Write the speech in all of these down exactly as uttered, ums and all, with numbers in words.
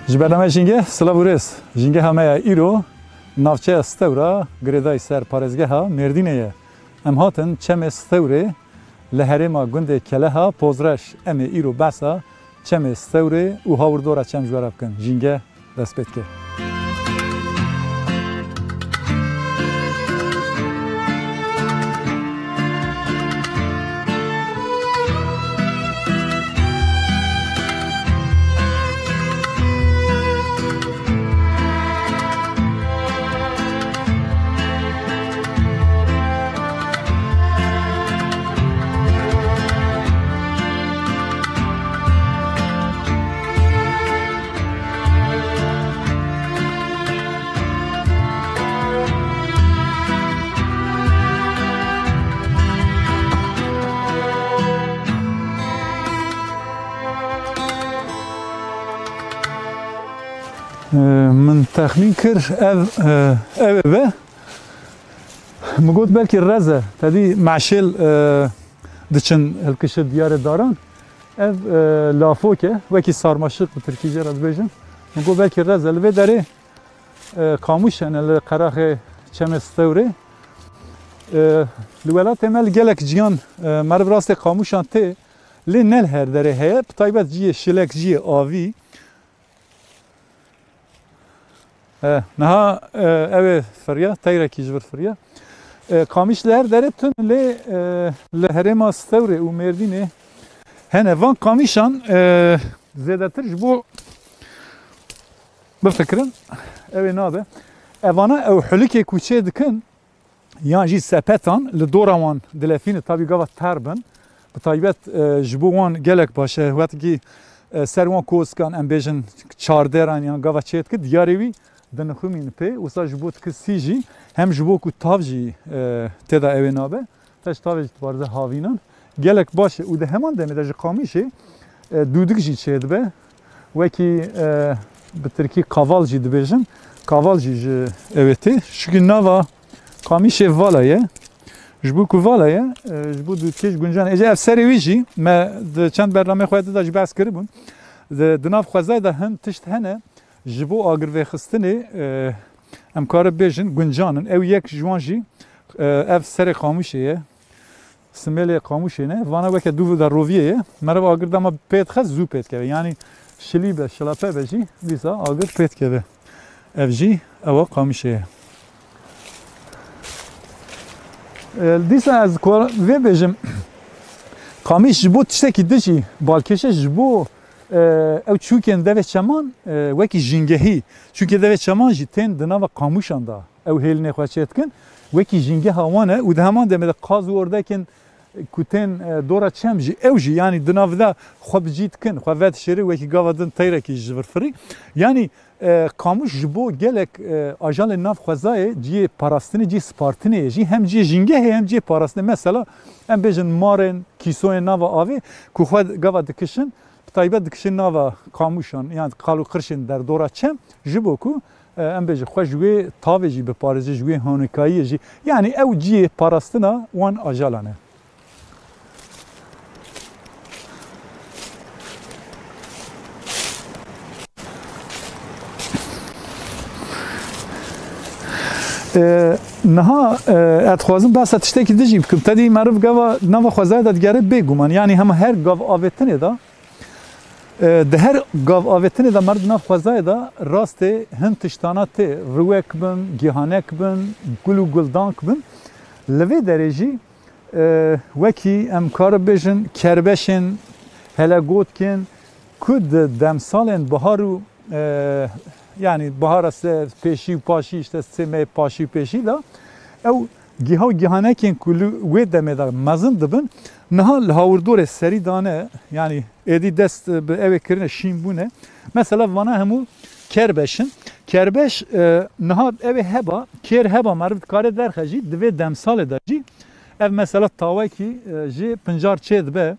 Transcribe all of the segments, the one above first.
Ji bername Jîngeh, silav û rêz. Jîngeha me ya îro navçeya Stewra, girêdayî ser parêzgeha Mêrdînê ye. Em hatin Çemê Stewrê, li herêma gundê Keleha Pozreş. Em ê îro behsa Çemê Stewrê û hawirdora çem ji we re bikin. Jîngeh dest pê dike. Ee, min texmîn kir ev, e, ew ê be. Min got belkî rez e. Tedî meşêl, e, diçin hilkişir diyarê daran. Ev, e, lafok e. Wekî sarmaşik bi tirkî jê re dibêjin. Min got belkî rez e. Li vê derê, e, qamûş hene li qeraxê Çemê Stewrê. E, li welatê me li gelek ciyan, e, meriv rastê qamûşan tê. Lê ne li her derê heye. Bi taybet ciyê şilek, ciyê avî. E, niha, e, ew ê firiya, teyrekî ji vir firiya. E, qamîş li her derê tune lê, e, li herêma Stewrê û Mêrdînê hene. Van qamîşan, e, zêdetir ji bo bifikirin, ew ê nabe. Evana ew hulikê ku çê dikin, yan jî sepetan li dora wan dilefîne, tabî gava ter bin. Bi taybet, e, ji bo wan gelek baş e. Wextekî, e, ser wan koskan, em bêjin çarderan yan gava çêdike, diyarê wî dinixumîn pê. Wisa ji bo tikir sî jî, hem ji bo ku tav jî, e, tê de ew ê nabe, te ji tavê jî diparêze havînan. Gelek baş e û di heman demê de ji qamîşê, e, dûdik jî çêdibe. Wekî, e, bi tirkî kaval jî dibêjin. Kaval jî ji ew ê tê. Çunkî nava qamîşê vala ye. Ji bo ku vala ye, e, ji bo dûdikê jî guncan e. Êca ev serê wî jî me di çend bernameyê xwe de jî behs kiribûn. Di, di nav xwezayê de hin tişt hene ji bo agirvêxistinê, e, em kare bêjin guncan in. Ew yek ji wan jî, e, ev serê qamûşê ye. Simêlê qamûşê ne, vana weke dû de roviyê ye. Meriv agir dema pê dixe, zû pê dikeve. Yanî şilî be, şilape be jî, dîsa agir pê dikeve. Ev jî ewa qamûşê ye. E, dîsa ez ku vê bêjim, qamîş ji bo tiştekî din jî balkêş e, ji bo, e, ew çûkên devê çeman, e, wekî jîngehî. Çûkên devê çeman jî tên di nava qamûşan de. Ew hêlinê xwe çêdikin, wekî jîngeha wan e û di heman demê de qaz û ordekên ku tên, e, dora çem jî, ew jî, yanî di nav de xwe bi cî dikin, xwe vedişêrê, wekî gava din teyrekî ji vir firî. Yanî, e, qamûş ji bo gelek, e, ajalên nav xwezayê cihê parastinê, cihê spartinê ye jî, hem cihê jîngehê hem cihê parastinê. Mesela, em bêjin marên, kîsoyên nava avê ku xwe gava dikişin, bi taybet dikişin nava qamûşan, yan qal û qirşên derdora çem, ji bo ku, e, em bêjin xwe ji wê tavê jî biparêze, ji wê honikayiyê jî. Yanî ew cihê parastina wan ajalan e. E, niha, e, ez dixwazim behsa tiştekî din jî bikim. Tedî meriv gava nava xwezayê de digere bêguman. Yanî hema her gav avêtinê de, e, di her gav avêtinê de meriv nav xwezayê de rastê hin tiştana tê. Riwek bin, gihanek bin, gul û guldank bin. Li vê derê jî, e, wekî em kare bêjin kerbeşên, helegotkên ku di demsalên bihar û, e, yanî bihara se pêşî û paşî, işte sê mehê paşî û pêşî de ew giha û gihanekên ku li wê demê de mezin dibin, niha li hawirdorê serî dane, yanî êdî dest bi ewê kirine, şîn bûne. Mesela vana hemû kerbeş in. Kerbeş, e, niha ew ê heba, kêr heba meriv dikare derxe jî, di vê demsalê de jî ev mesela tawekî, e, jê pincar çê dibe.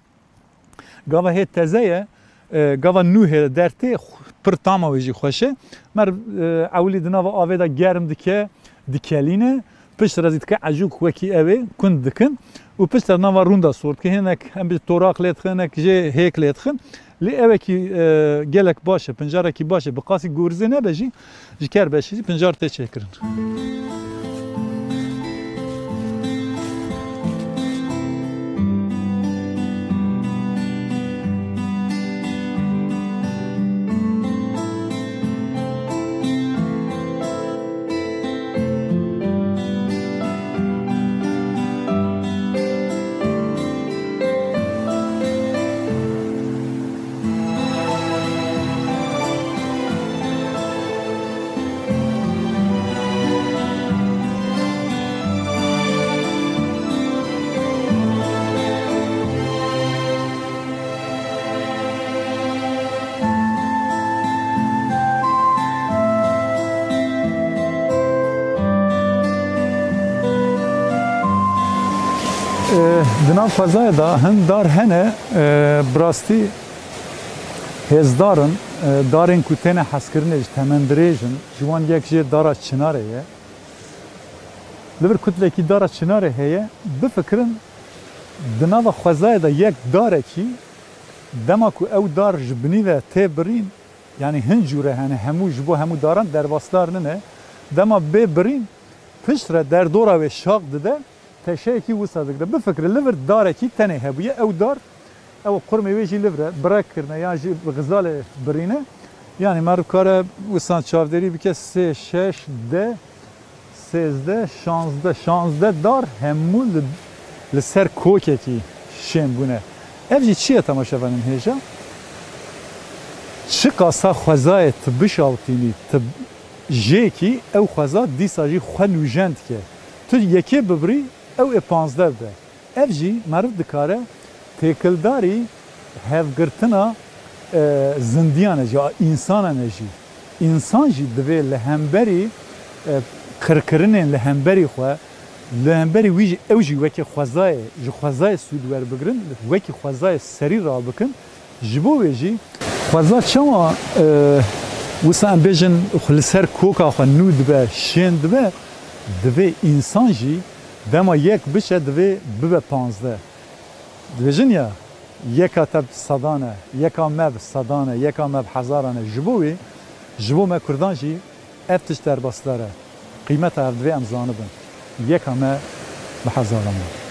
Gava hê teze ye, e, gava nû hê dertê, xw-, pir tama wê jî xweş e. Meriv, e, ewilî di nava avê de germ dike, dikelîne. Piştre zî dike ecûk wekî ew ê, kund dikin. Û piştre nava rûn de sor dike. Hinek em bi toraq lê dixin, hinek jê hêk lê dixin. Lê ewekî, e, gelek baş e, pincarekî baş e, bi qasî gurzê nebe jî, ji ker beşî jî pincar tê çêkirin. E, di nav xwezayê de hin dar hene, e, bi rastî hêzdar in, e, darên ku têne hezkirinê ji temendirêj in, ji wan yek jê dara çinarê ye. Li vir kutlekî dara çinarê heye, bifikirin di nava xwezayê de yek darekî, dema ku ew dar ji binî ve tê birîn, yanî hin cûre hene, hemû ji bo hemû daran derbasdar nine, dema bê birîn, piştre derdora wê şax dide, teşeyekî wisa digre. Bifikire, li vir darekî tenê hebûye, ew dar, ew qurmê wê jî li vir e, birek kirine, yan jî bi xizalê birîne. Yanî meriv kare wisa çavdêrî bike, sê, şeş, deh, sêzdeh, şazdeh, şazdeh dar hemû li, li ser kokekî şên bûne. Ev jî çi ye temaşevanên hêja? Çiqasa xwezayê tu bişawtînî, tu jêkî, ew xweza dîsa jî xwe nûjen dike. Tu yekê bibirî, ew ê panzdeh be. Ev jî meriv dikare têkildarî hevgirtina, e, zindiyan e jî, a însanan e jî. Însan jî divê li hemberî, e, qirkirinên li hemberî xwe, li hemberî wî jî, ew jî wekî xwezayê, ji xwezayê sûd werbigirin, wekî xwezayê serî rabikin. Ji bo wê jî xweza çawa, e, wisa em bêjin, xwe li ser koka xwe nû dibe, şên dibe, divê însan jî dema yek biçe, divê bibe panzdeh. Dibêjin ya, yeka te bi sedan e, yeka me bi sedan e, yeka me bi hezaran e. Ji bo wê, ji bo me Kurdan jî ev tişt derbasdar e. Qîmeta ev divê em zanibin. Yeka me bi hezaran e.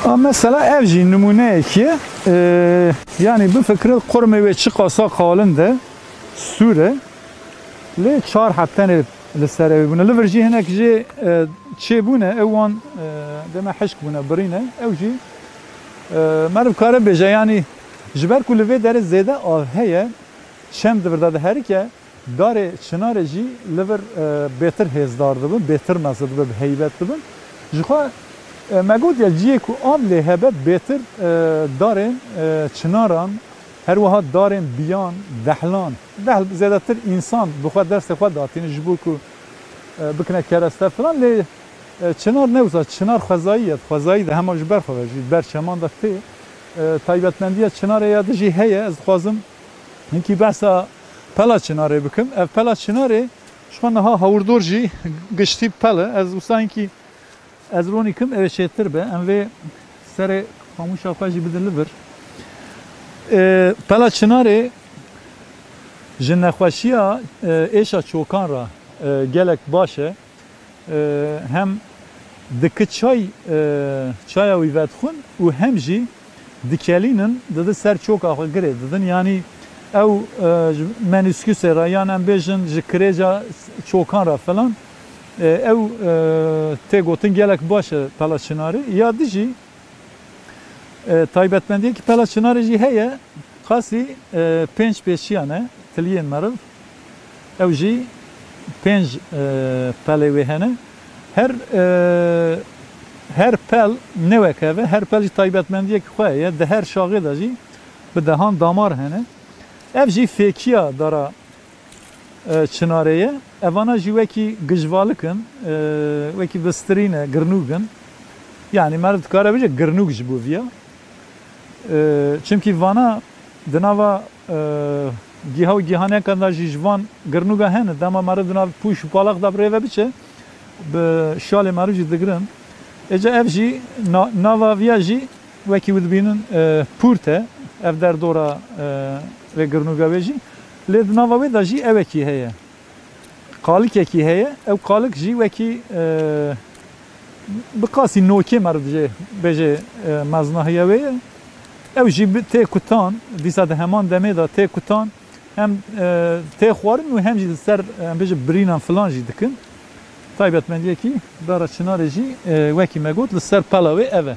A, mesela ev jî nimûneyekî ye. Ee, yanî bifikire qurmê wê çiqasa qalin de, stûr e. Lê çar heb tenê li ser ew bûne. Li vir jî hinek jê, e, çêbûne, ew wan, e, deme hişk bûne, birîne. Ew jî, e, meriv kare bêje, yanî ji ber ku li vê derê zêde av heye, çem di vir de diherike, darê çinarê jî li vir, e, bêtir hêzdar dibin, bêtir mezin dibin, bi heybet dibin. Jixwe, e, me gotiye ciyê ku av lê hebe bêtir, e, darên, e, çinaran, her wiha darên biyan, dehlan, dehl zêdetir însan bi xwe destê xwe datîne ji bo ku, e, bikine kereste filan, lê, e, çinar ne wisa, çinar xwezayî ye, xwezayî de hema ji ber xwe ve jî, ber çeman de tê, e, taybetmendiya çinarê ya dijî heye, ez dixwazim hinkî behsa pela çinarê bikim. Ev pela çinarê ji xwe niha hawirdor jî giştî pel e, ez wisa hinkî Ez ronî kim, ew ê çêtir be. Em vê serê xamûşa xwe jî bidin li vir. E, pela çinarê ji nexweşiya, e, êşa çokan re, e, gelek baş e. E, hem diki çay, e, çaya wî vedixwin û hem jî dikelînin, didin ser çoka xwe girê didin. Yanî ew, e, ji menîskûsê re yan em bêjin ji kirêca çokan re filan, e, ew, e, tê gotin gelek baş e pela çinarê. Ya dijî, e, taybetmendiyekî pela çinarê jî heye, qasî, e, pênc pêşiyan e, tiliyên meriv. Ew jî pênc, e, pelê wê hene. Her, e, her pel ne wek hev e, her pel jî taybetmendiyek xwe ye. Di her şaxê de jî bi dehan damar hene. Ev jî fêkiya dara, e, çinarê ye. Evana jî wekî gijvalik in, e, wekî bistirîn e, girnûg in. Yanî meriv dikare bêje girnûg ji bo viya. E, çimkî vana di nava, e, giha û gihanekan de jî ji van girnûga hene. Dema meriv di nav pûş û palax de bi rê ve biçe, bi şalê meriv jî digirin. Êca ev jî na-, nava viya jî wekî we dibînin, e, pûrt e. Ev derdora, e, vê girnûga wê jî. Lê di nava wê de jî ewekî heye. Qalikekî heye. Ew qalik jî wekî, e, bi qasî nokê meriv dibêje, bêje, e, meznahiya wê ye. Ew jî bi, tê kutan, dîsa di heman demê de tê kutan, hem, e, tê xwarin û hem jî li ser, em bêje birînan filan jî dikin. Taybetmendiyekî dara çinarê jî, e, wekî me got, li ser pela wê ev e.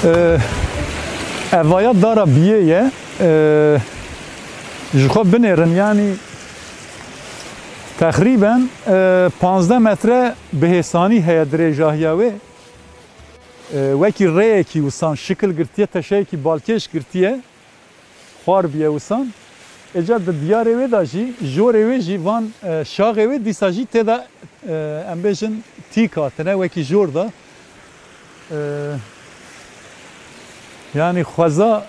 Ee, Evaya dara biyê ye. Ee, ji xwe binêrin, yanî teqrîben, e, panzdeh metre bi hêsanî heye dirêjahiya wê. E, wekî rêyekî wisan şikil girtiye, teşeyekî balkêş girtiye, xwar biye wisan. Êca di diyarê wê de jî, jorê wê jî van, e, şaxê wê dîsa jî tê de, e, em bêjin tîk hatine, wekî jor de. E, yanî xweza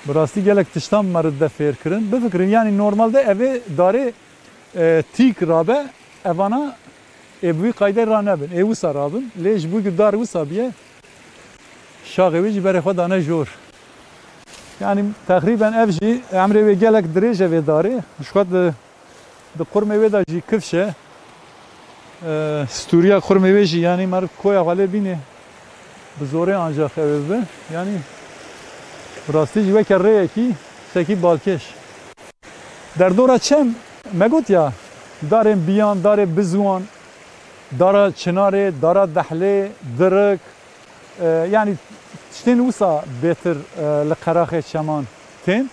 bi rastî gelek tiştan bi me re dide fêr kirin. Bifikirin, yanî normalde evê darê, e, tîk rabe, evana ê bi wî qaydê ranebin, ê wisa rabin. Lê ji bo ku dar wisa biye, şaxê wê jî berê xwe dane jor. Yanî teqrîben ev jî emrê wê gelek dirêj e vê darê. Ji xwe di, di qurmê wê de jî kifş e. E, stûriya qurmê wê jî, yanî meriv koya xwe lê bînê bi zorê ancax ew ê bibe. Yanî bi rastî jî weke rêyekî tiştekî balkêş. Derdora çem, me got ya, darên biyan, darê biziwan, dara çinarê, dara dehlê, dirik, e, yanî tiştên wisa bêtir, e, li qeraxê çeman tên.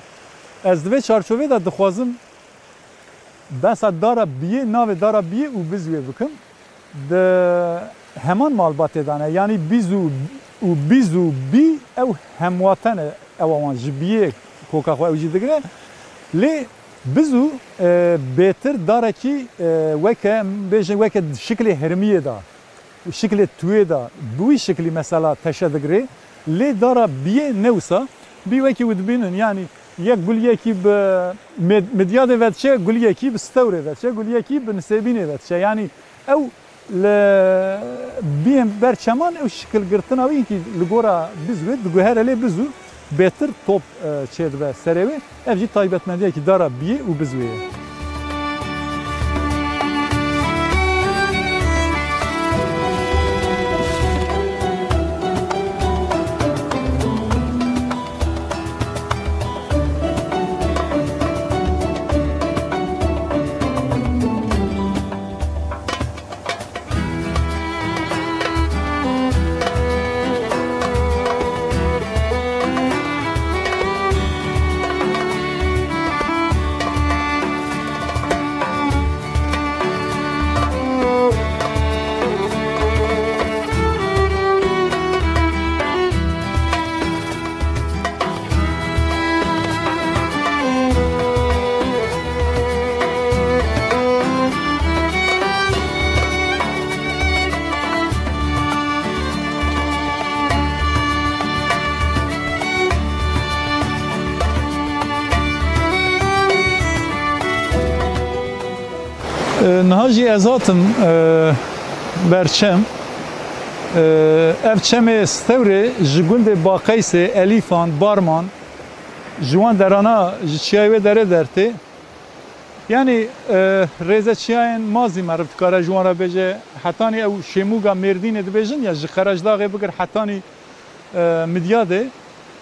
Ez di vê çarçovê de dixwazim behsa dara biyê, navê dara biyê û bizwê bikim. Di heman malbatê de ne. Yanî bîz û, û bîz û bî ew hemwate ne. Ew wan ji biyê koka xwe ew jî digire. Lê bizû, e, bêtir darekî, e, weke, em bêjin weke şiklê hermiyê de, şiklê tuyê de, bi wî şiklî mesela teşe digirê. Lê dara biyê ne wisa. Bî wekî we dibînin, yanî yek guliyekî bi med-, midyadê ve diçe, guliyekî bi stewrê ve diçe, guliyekî bi nisêbînê ve diçe. Yanî ew li biyên ber çeman ew şikilgirtina wî hinkî li gora bizwê diguhere, lê bizû bêtir top, e, çêdibe serê wê. Ev jî taybetmendiyekî dara biyê û bizwê ye. E, niha jî ez hatim, e, ber çem. E, ev çemê Stewrê ji gundê Baqeysê, Elîfan, Barman, ji wan derana, ji çiyayê wê derê dertê. Yanî, e, rêze çiyayên mazî meriv dikare ji wan re bêje, hetanî ew Şêmûga Mêrdînê dibêjin ya ji Qerejdaxê bigir hetanî, e, Midyadê,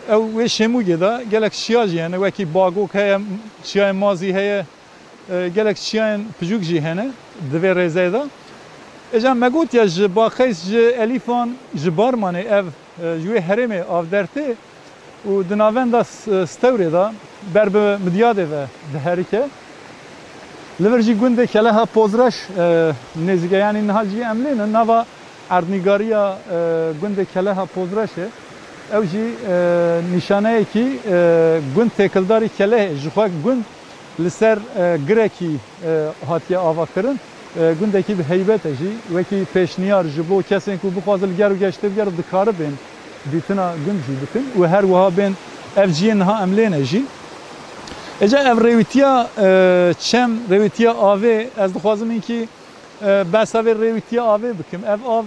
ew wê Şêmûgê de gelek çiya jî hene, wekî Bagok heye, çiyayên mazî heye, e, gelek çiyayên piçûk jî hene di vê rêzeyê de. Êca me got ya ji Baqeys, ji Elîfan, ji Barmanê ev, e, ji wê herêmê av dertê û di navenda S-, Stewrê de ber bi Midyadê ve diherike. Li vir jî gundê Keleha Pozreş, e, nêzîk e, yanî niha cihê em lê ne, nava erdnîgariya, e, gundê Keleha Pozreşê. Ew jî, e, nîşaneyekî, e, gund têkildarî Kelehê, ji xwe gund li ser, e, girekî, e, hatiye avakirin. E, gundekî bi heybet e jî. Wekî pêşniyar ji bo kesên ku bixwazin li ger û geştê bigere, dikaribên dîtina gund jî bikin û her wiha bên ev cihê niha em lê ne jî. Êca ev rêwîtiya, e, çem, rêwîtiya avê, ez dixwazim înkî, e, behsa vê rêwîtiya avê bikim. Ev av,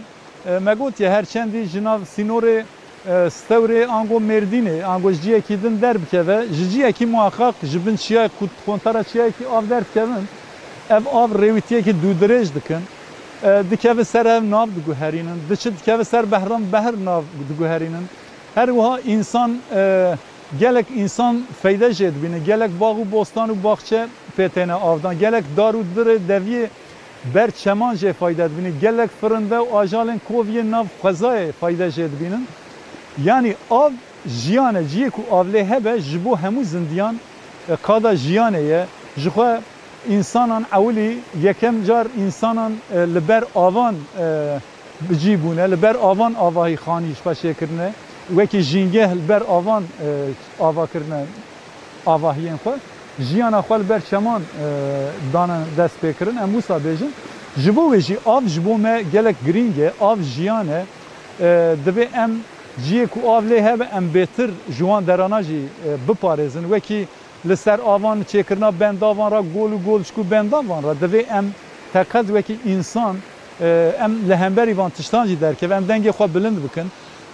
e, me gotiye her çendî ji nav sînorê, e, Stewrê ango Mêrdînê, ango ji ciyekî din derbikeve, ji ciyekî muheqeq ji bin çiyayek ku kontara çiyayekî av derdikevin, ev av rêwîtiyekî dûdirêj dikin. E, dikeve ser ev, nav diguherînin, diçe dikeve ser behran, behr nav diguherînin. Her wiha însan, e, gelek însan feyde jê dibîne, gelek bax û bostan û baxçe pê têne avdan, gelek dar û dirê deviyê ber çeman jê fayde dibîne, gelek firinde û ajalên koviyê nav xwezayê fayde jê dibînin. Yanî av jiyan e, ciyê ku av lê hebe ji bo hemû zindiyan, e, qada jiyanê ye. Ji xwe însanan ewilî yekem car însanan, e, li ber avan, e, bi cî bûne, li ber avan avahî xanî ji xwe çêkirine, wekî jîngeh li ber avan, e, ava kirine, avahiyên xwe, jiyana xwe li ber çeman, e, dane dest pê kirin. Em wisa bêjin, ji bo wê jî av ji bo me gelek girîng e, av jiyan e. E, divê em ciyê ku av lê hebe, em bêtir ji wan derana jî, e, biparêzin. Wekî li ser avan, çêkirina bendavan re, gol û golçik û bendavan re, divê em teqez wekî însan, e, em li hemberî van tiştan jî derkevin, em dengê xwe bilind bikin.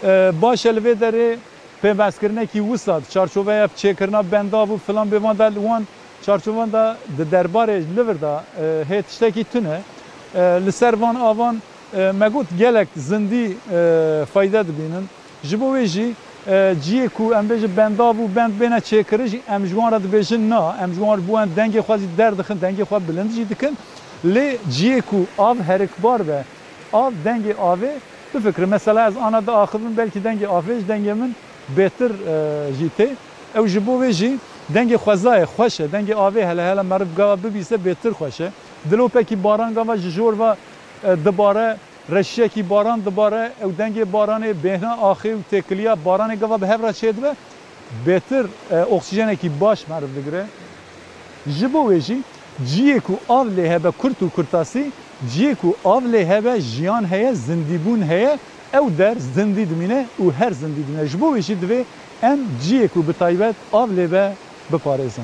E, baş e li vê derê pêbezkirinekî wisa di çarçoveya çêkirina bendav û filan bêvan de li wan çarçovan de di derbarê li vir de, e, hê tiştekî tune. E, li ser van avan, e, me got gelek zindî, e, fayde dibînin. Ji bo wê jî, e, ciyê ku em bêjin bendav û bend bêne çêkirin jî, em ji wan re dibêjin na, em ji wan re bo em dengê xwe jî derdixin, dengê xwe bilind jî dikin. Lê ciyê ku av herikbar be, av, dengê avê, bifikrin. Mesela ez ana diaxivim, belkî dengê avê ji dengê min bêtir, e, jî tê. Ew ji bo wê jî dengê xwezayê xweş e, dengê avê hele hele meriv gava bibîse bêtir xweş e. Dilopekî baran gava ji jor ve, e, dibare, reşiyekî baran dibare, ew dengê baranê bêhna axê û têkiliya baranê gava bi hev re çêdibe, bêtir, e, oksîjenekî baş meriv digire. Ji bo wê jî ciyê ku av lê hebe kurt û kurtasî, ciyê ku av lê hebe jiyan heye, zindîbûn heye, ew der zindî dimîne û her zindî dimîne. Ji bo wê jî divê em ciyê ku bi taybet av lê be biparêzin.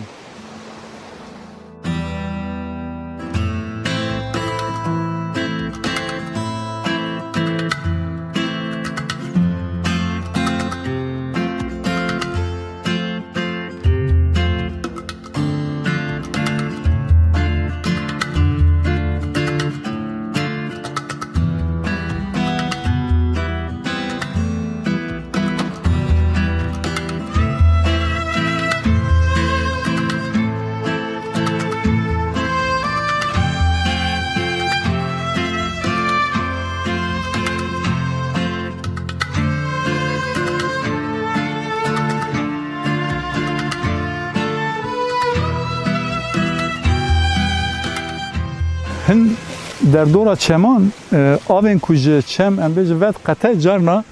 Hin derdora çeman, e, avên ku ji çem, em bêjin, vediqete, carna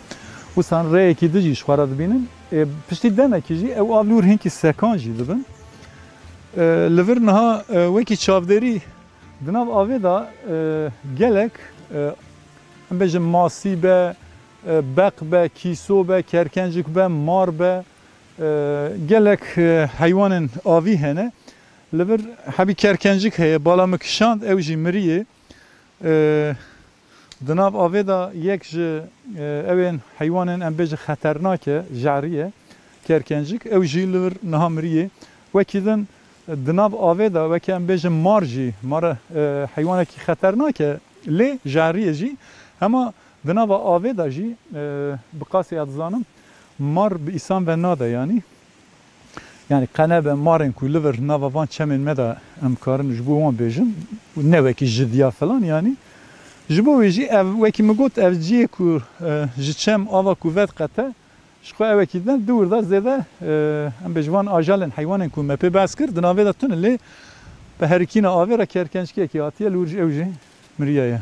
wisan rêyekî din jî ji xwe re dibînin. E, piştî demekî jî ew av li wir hinkî sekan jî dibin. E, li vir niha, e, wekî çavdêrî di nav avê de, e, gelek, e, em bêjin masî be, e, beq be, kîso be, kerkencik be, mar be, e, gelek, e, heywanên avî hene. Li vir hebî kerkencik heye, bala min kişand, ew jî miriyê. E, di nav avê de yek ji, e, ewên heywanên, em bêjin, xeternak e, jerî ye, kerkencik. Ew jî li vir niha miriyê. Wekî din, e, di nav avê de, wekî em bêjin mar jî, mar, e, heywanekî xeternak e, lê jerî ye jî. Hema di nava avê de jî, e, bi qasî ez dizanim, mar bi îsan ve nade yanî. Yanî qe nebe marên ku li vir nava van çemên me de em karin ji bo wan bêjin, ne wekî jidiya filan yanî. Ji bo wê jî ev, wekî min got, ev cihê ku, e, ji çem ava ku vediqete, ji xwe ewekî din di wir de zêde, e, em bêjin van ajalên heywanên ku me pê behs kir, di navê de tune lê bi herikîna avê re kerkenckiyekî hatiye, li wir jî ew jî miriye ye.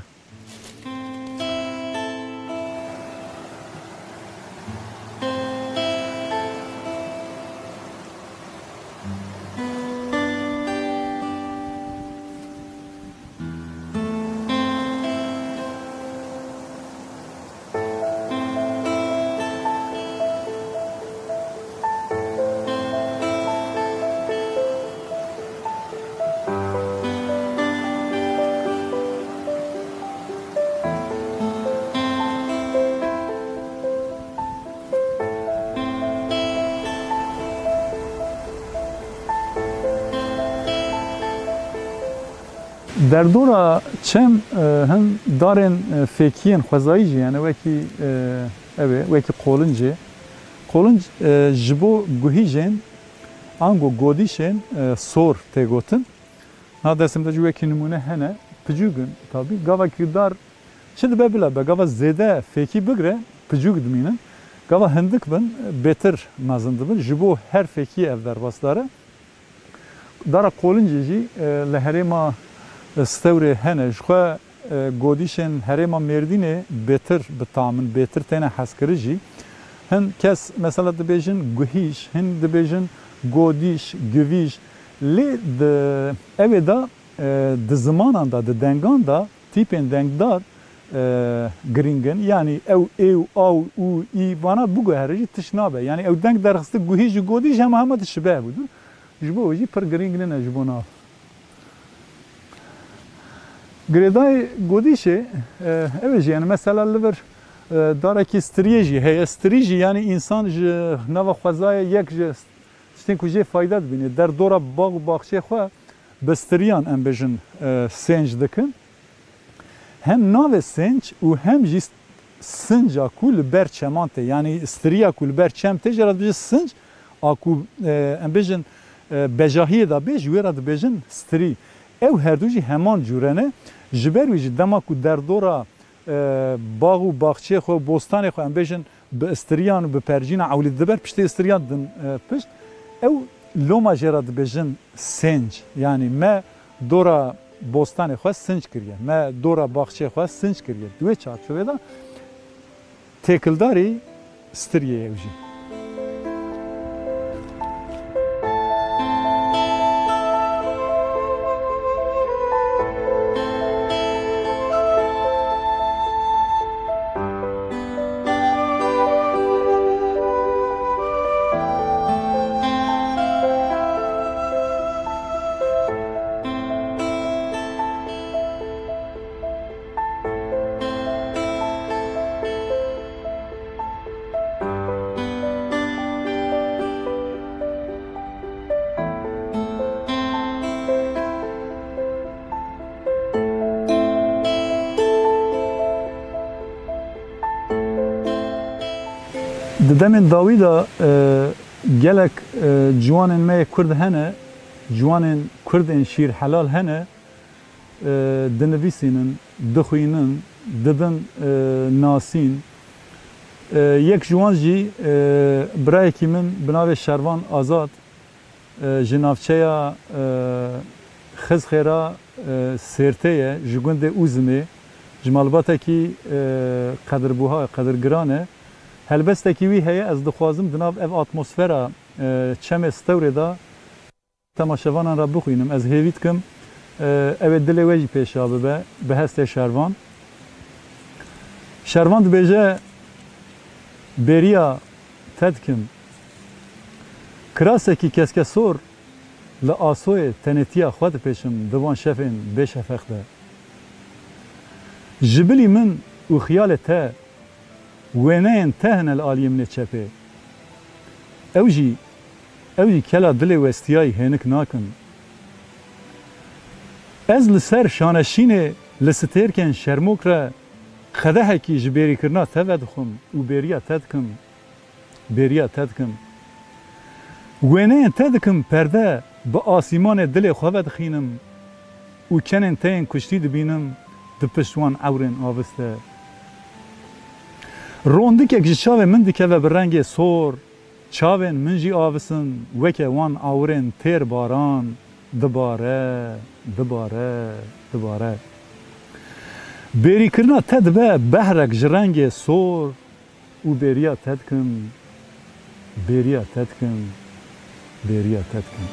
Derdora çem, e, hin darên, e, fêkiyên xwezayî jî hene, wekî, e, ew ê, wekî qolincê. Qolinc, e, ji bo guhîjên ango godîşên, e, sor tê gotin. Na destê min de jî wekî nimûne hene, picûk in tabî. Gava ku dar çi dibe bila be, gava zêde fêkî bigre, picûk dimînin. Gava hindik bin, bêtir mezin dibin. Ji bo her fêkiyê ev derbasdar e. Dara qolincê jî, e, li herêma, e, Stewrê hene. Ji xwe, e, godîşên herêma Mêrdînê bêtir bi tam in, bêtir têne hezkirin jî. Hin kes mesela dibêjin guhîş, hin dibêjin godîş, givîş. Lê di, ew ê de, e, di zimanan de, di dengan de tîpên dengdar, e, girîng in. Yanî ew ê û a û û î vana biguhere jî tişt nabe. Yanî ew deng derxiste guhîş û godîş hema hema dişibe hebû. Ji bo wê jî pir girîng nine ji bo nav. Girêdayê godîşê, e, ew ê jî, yani mesela li vir, e, darekî stiriyê jî heye. Stirî jî, yani însan ji nava xwezayê yek ji tiştên ku jê fayda dibîne. Derdora bax û baxçeyê xwe bi stiriyan, em bêjin, e, sênc dikin. Hem navê sênc û hem jî sinca ku li ber çeman tê, yanî stiriya ku li ber çem tê, jê re dibêje sinc, a ku, e, em bêjin, e, bejahiyê de bê, ji wê re dibêjin stirî. Ew herdu jî heman cûre ne. Ji ber wî jî dema ku derdora, e, bax û baxçeyê xwe, bostanê xwe, em bêjin, bi stiriyan û bi percîna ewlî diber, piştê stiriyan din, e, pişt, ew loma jê re dibêjin sênc. Yanî me dora bostanê xwe sinc kiriye, me dora baxçeyê xwe sinc kiriye. Di wê çarçovê de têkildarî stiriyê ew jî. Di demên dawî de, e, gelek, e, ciwanên me yê Kurd hene, ciwanên Kurd ên şîrhelal hene, e, dinivîsînin, dixwînin, didin, e, nasîn. E, yek ji wan jî, e, birayekî min bi navê Şervan Azad, e, ji navçeya, e, Xizxêra, e, Sêrtê ye, ji gundê Ûzimê, ji malbatekî, e, qedirbuha, qedirgiran e. Helbestekî wî heye, ez dixwazim di nav ev atmosfera, e, çemê Stewrê de temaşevanan re bixwînim. Ez hêvî dikim, e, ew ê dilê we jî pêşiya bibe, bi hestê Şervan. Şervan dibêje, bêriya te dikim. Kirasekî keskesor Li asoyê tenêtiya xwe dipêşim di van şevên bêşefeq de. Ji bilî min û xiyalê te, wêneyên te hene li aliyê min ê çepê. Ew jî, ew jî kela dilê westiyayî hênik nakin. Ez li ser şaneşînê li stêrkên şermok re qedehekî ji bêrîkirina te vedixwim û bêriya te dikim. Bêriya te dikim. Wêneyên te dikim perde, bi asîmanê dilê xwe vedixînim û kenên te yên kuştî dibînim di pişt wan ewrên aviste. Rondikek ji çavên min dikeve bi rengê sor, çavên min jî avisin weke wan awirên têr baran dibare, dibare, dibare. Bêrîkirina te dibe behrek ji rengê sor û bêriya te dikim, bêriya te dikim, bêriya te dikim.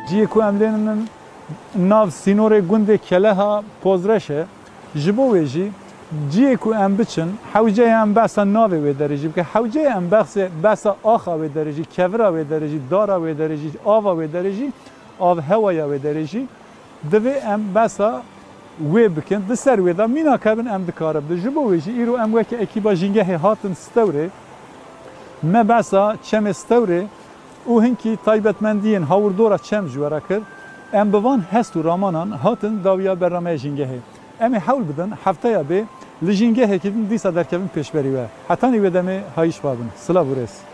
Cihê ku em lê nin nav sînorê gundê Keleha Pozreş e. Ji bo wê jî cihê ku em biçin, hewce ye em behsa navê wê derê jî bikin. Hewce ye em behsê, behsa axa wê derê jî, kevira wê derê jî, dara wê derê jî, ava wê derê jî, avhewaya wê derê jî. Divê em behsa wê bikin. Di ser wê de mînake bin em dikarin bidin. Ji bo wê jî îro em weke ekîba Jîngehê hatin Stewrê. Me behsa çemê Stewrê û hinkî taybetmendiyên hawirdora çem ji we re kir. Em bi van hest û ramanan hatin dawiya bernameya Jîngehê. Em ê hewl bidin hefteya bê li Jîngehekî din dîsa derkevin pêşberî we. Hetanî wê demê hayîş babin. Silav û rêz.